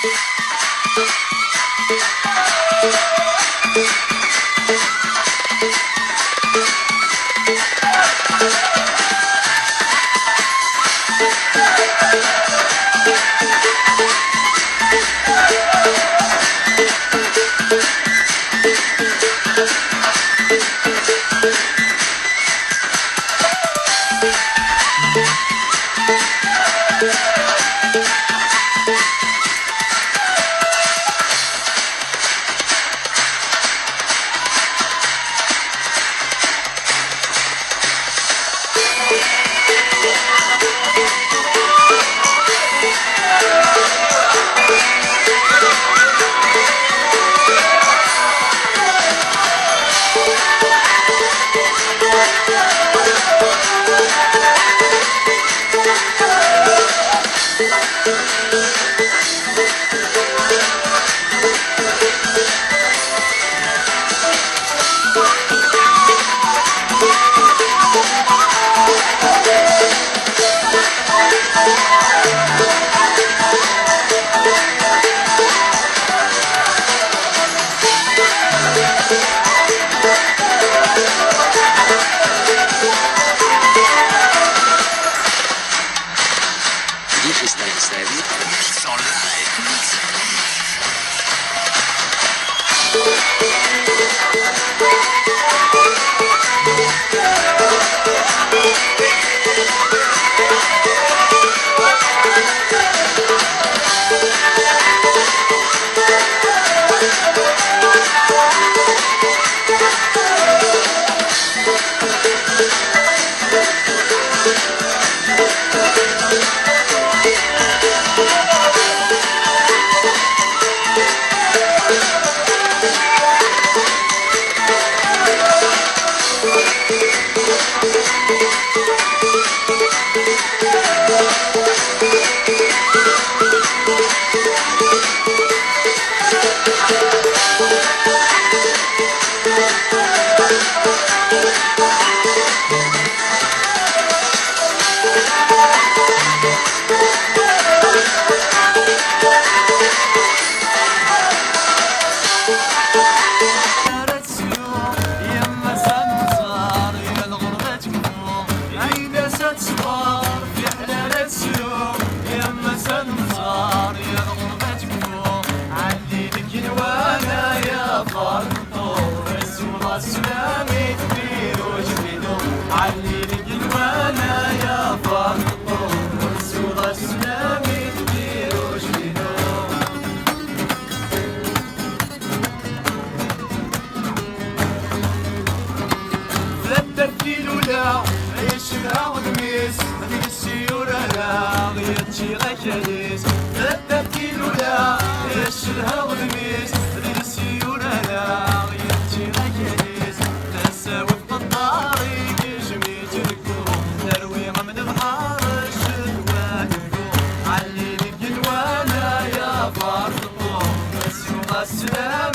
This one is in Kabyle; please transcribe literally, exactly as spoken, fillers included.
D J Style Style, mix en live. Taddart tilula, icedha udem-is, deg-s i uraraɣ, yečči akal-is. Taddart tilula, icedha udem-is, deg-s i uraraɣ, yečči akal-is. Tasa-w tqeddar, igejm-itt deg uɣrum, terwi am lebḥer, ccetwa deg uɣrum. Ɛelli deg lwala, ya bar tqum, ass yuɣ aslam,